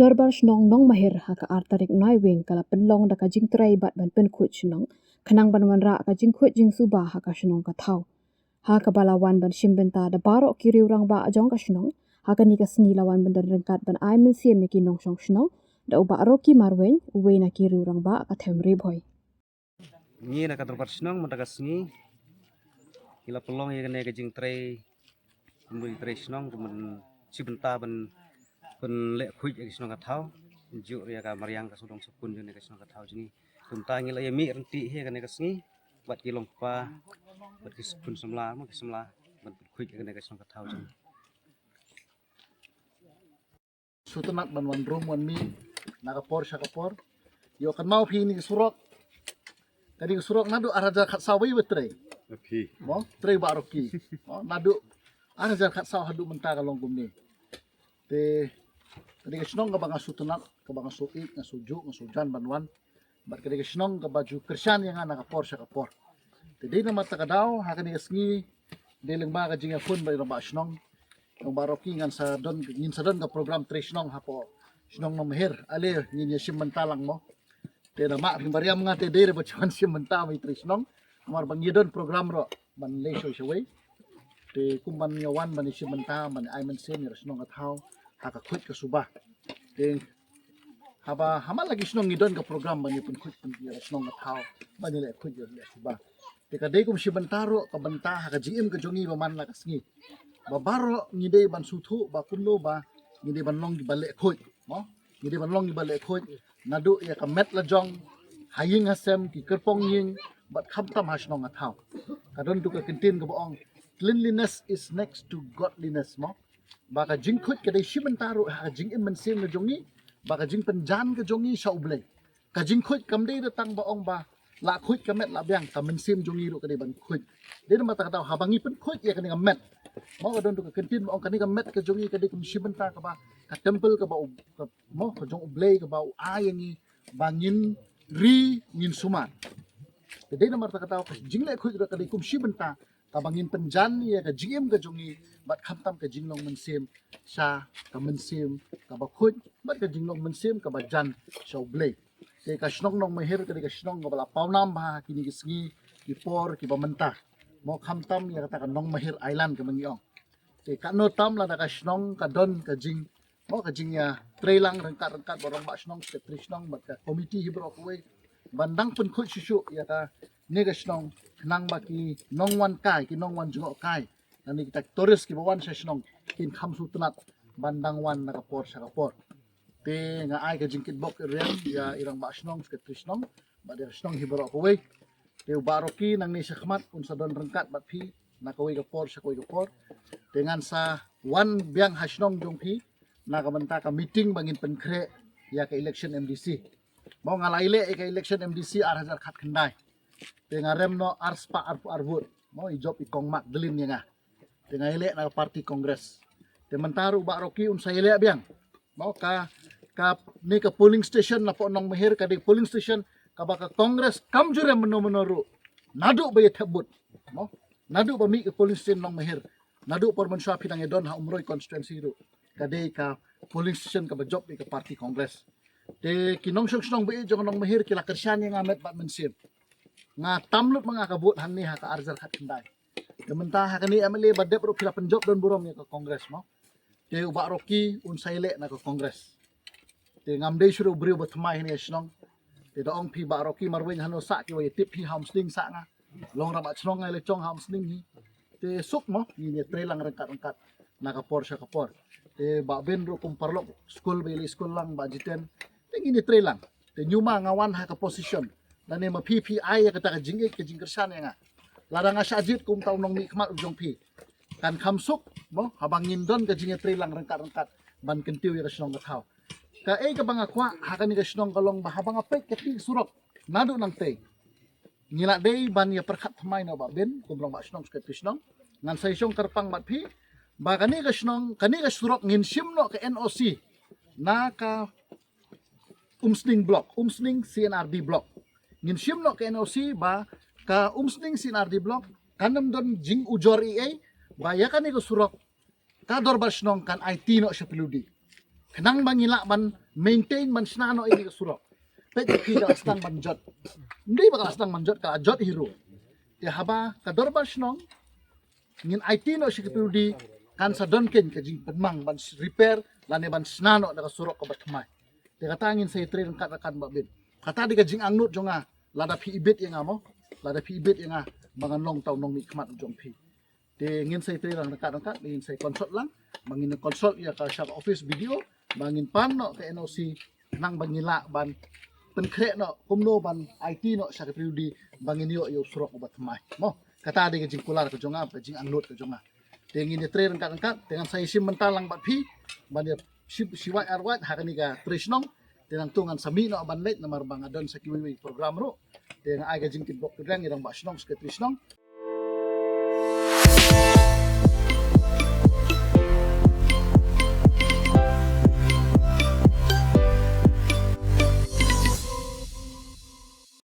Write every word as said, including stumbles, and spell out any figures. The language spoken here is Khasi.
Dorbar Shnong Nongmahir ha ka ar tarik Naiwieng ka la pynlong da ka jingtrei bad ban pynkhuid shnong, khnang ban wanrah ka jingkhuid jingsuba ha ka shnong ka thaw. Ha kaba la wan ban shim bynta da baroh ki riew rangbah jong ka shnong, ha kane ka sngi la wan ban don ryngkat ban ai mynsiem ïa ki nongshong shnong, da u Bah Rocky Marwein, uwei na ki riew rangbah ka them Ri Bhoi. Ngi na ka dorbar shnong mynta ka sngi, ngi la pynlong ïa kane ka jingtrei, kumba trei shnong, kumba shim bynta ban, ban leh khuid ïa ka shnong ka thaw, juh ïa ka mariang ka sawdong sawkun jong ka shnong ka thaw jong ngi. Kumta ngi la ïa mih ryntih hi kane ka sngi bad ki longkpa, bad ki sawkun samla, mo ki samla, ban pynkhuid ïa kane ka shnong ka thaw jong ngi. Sngewtynnat ban wan rum wan mih na ka por sha ka por. Ïoh kynmaw phi ïa kane ka surok. Kane ka surok naduh ar hajar khatsaw ba ïa ba trei. Phi. Mo, trei Bah Rocky. Mo, naduh ar hajar khatsaw haduh mynta ka long kumne. Te kane ka shnong kaba nga sngewtynnat, kaba nga sngew ïeit, nga sngew juh, nga sngew jan ban wan. Bad kane ka shnong kaba ju kyrshan ïa nga na ka por sha ka por. Te dei namar kata ka daw ha kane ka sngi, dei lyngba ka jingïakhun bad i rangbah shnong, i rangbah Rocky, ngan sa don, ngin sa don ka program trei shnong hapoh shnong Nongmahir. Ale ngin ïa shim bynta lang mo. Te da mah phi mariang nga te dei re ba ju wan shim bynta mo i trei shnong. Namar ba ngi don program ruh ban leit shawei shawei. Te kum ban ïa wan ban ïa shim bynta ban ai mynsiem ïa ka shnong ka thaw ha ka khuid ka suba. Te haba ha man la ki shnong ngi don ka program ban ïa pynkhuid ïa ka shnong ka thaw, ban ïa leh khuid ïa leh suba. Te ka dei kum shi bynta ruh ka bynta ha ka jingim ka jong ngi ba man la ka sngi. Ba baroh ngi dei ban sngewthuh ba kumno ba ngi dei ban long kiba leh khuid, mo? Ngi dei ban long kiba leh khuid naduh ïa ka met la jong, ha ïing ha sem, ki kyrpong ïing, bad khamtam ha shnong ha thaw. Ka don tu ka kyntien kaba ong, "Cleanliness is next to godliness," mo? Ba ka jingkhuid ka dei shi bynta ruh ha ka jingim mynsiem ka jong ngi, ba ka jingpynjan ka jong ngi sha U Blei. Ka jingkhuid kam dei da tang ba ong ba la khuid ka met la biang, ka mynsiem jong ngi ruh ka dei ban khuid. Dei namar kata ka daw haba ngi pynkhuid ïa kane ka met, mo, ka don tu ka kyntien ba ong kane ka met ka jong ngi ka dei kum shi bynta kaba, ka temple kaba u, ka, mo, ka jong U Blei kaba u ai ïa ngi ba ngin ri ngin sumar. Te dei namar kata ka daw ka jingleh khuid ruh ka dei kum shi bynta kaba ngin pynjan ïa ka jingim ka jong ngi bad khamtam ka jinglong mynsiem sha ka mynsiem kaba khuid bad ka jinglong mynsiem kaba jan sha U Blei. Te ka shnong Nongmahir ka dei ka shnong kaba la pawnam bha ha kine ki sngi ki por kiba mynta, mo, khamtam ïa kata ka Nongmahir Island kaba ngi ong. Te katno tam lada ka shnong ka don ka jing, mo, ka jingïatreilang ryngkat ryngkat bad rangbah shnong, secretary shnong bad ka komiti hi baroh kawei ban dang pynkhuid shuh shuh ïa kane ka shnong, khnang ba ki nongwan kai, ki nongwan jngoh kai, lane kita ki tourist kiba wan sha shnong kin kham sngewtynnat ban dang wan na ka por sha ka por. Te nga ai ka jingkitbok ïa i rangbah shnong, secretary shnong bad ïa ka shnong hi baroh kawei. Te u Bah Rocky nangne shakhmat un sa don ryngkat bad phi na kawei ka por sha kawei ka por. Te ngan sa wan biang ha shnong jong phi na ka bynta ka meeting ba ngin pynkhreh ïa ka election M D C. Mo, nga la ïaleh ïa ka election M D C ar hajar khatkhyndai. Te nga rem noh ar spah arphew ar vote. Mo, i jop i kong Mark Dhlin ïa nga. Te nga ïaleh na ka party Congress. Te mynta ruh u Bah Rocky un sa ïaleh biang. Mo, ka, kane ka polling station napoh Nongmahir ka dei polling station kaba ka Congress kam ju rem mynno mynno ruh naduh ba ïa thep vote. Mo, naduh ba mih ka polling station Nongmahir, naduh por mynshuwa phi dang ïa don ha Umroi constituency ruh, ka dei ka polling station kaba jop ïa ka party Congress. Te ki nongshong shnong ba ïeit jong ka Nongmahir ki la kyrshan ïa nga met bad mynsiem. Nga tam lut ma nga ka vote hangne ha ka ar hajar khatkhyndai. Te mynta ha kane M L A ba dep ruh phi la pynjop don burom ïa ka Congress, mo. Te u Bah Rocky un sa ïaleh na ka Congress. Te ngam dei shuh ruh u briew ba thymmai hangne ha shnong. Te da ong phi Bah Rocky Marwein hano sah, kiba ïa tip hi ha Umsning sah nga. Long rangbah shnong nga ïa la jong ha Umsning hi. Te suk, mo, ngin ïatreilang ryngkat ryngkat na ka por sha ka por. Te Bah Ben ruh kum paralok skul ba ïa la skul lang, Bah Jiten. Te ngin ïatreilang. Te ñiuma nga wan ha ka position lane ma phi phi ai ïa kata ka jingïeit ka jingkyrshan ïa nga. Lada nga shah jied kum uta u nongmihkhmat u jong phi, kan kham suk, mo, haba ngin don ka jingïatreilang ryngkat ryngkat ban kyntiew ïa ka shnong ka thaw. Kaei kaba nga kwah ha kane ka shnong ka long ba haba nga peit kati ka surok naduh nangtei, ngi la dei ban ïa pyrkhat thymmai na u Bah Ben kum rangbah shnong, secretary shnong. Ngan sa ïashong kyrpang bad phi ba kane ka shnong, kane ka surok ngin shim noh ka N O C na ka Umsning Block, Umsning C and R D Block. Ngin shim noh ka N O C ba ka Umsning C and R D Block kan ym don jingujor ei ei, ba ïa kane ka surok ka dorbar shnong kan aiti noh sha Phylliew D. Khnang ba ngi lah ban maintain ban shna noh ïa ka surok. Peit ïa phi ka la sdang ban jot. Ym dei ba ka la sdang ban jot, ka la jot hi ruh. Te haba ka dorbar shnong ngin aiti noh sha ka P W D, kan sa don kein ka jingpynmang ban repair lane ban shna noh da ka surok kaba thymmai. Te kata ngin sa ïatrei ryngkat ryngkat Bah Bin. Kata dei ka jingangnud jong nga, lada phi ibit ïa nga mo, lada phi ibit ïa nga ba ngan long tang u nongmihkhmat u jong phi. Te ngin sa ïatrei lang ryngkat ryngkat, ngin sa consult lang, ba ngin consult ïa ka sha ka office B D O, ba ngin pan noh ka N O C, khnang ba ngin lah ban pynkhreh noh kumno ban aiti noh sha ka P W D ba ngin ïoh ïa u surok uba thymmai. Mo, kata dei ka jingkular ka jong nga, ka jingangnud ka jong nga. Te ngin ïatrei ryngkat ryngkat, te ngan sa ïashim bynta lang bad phi ban ïa shim shi wait ar wait ha kane ka trei shnong. Te nangta ngan sa mih noh ban leit namar ba nga don sa kiwei wei program ruh. Te nga ai ka jingkyrpad kyrpad ïa i rangbah shnong, secretary shnong.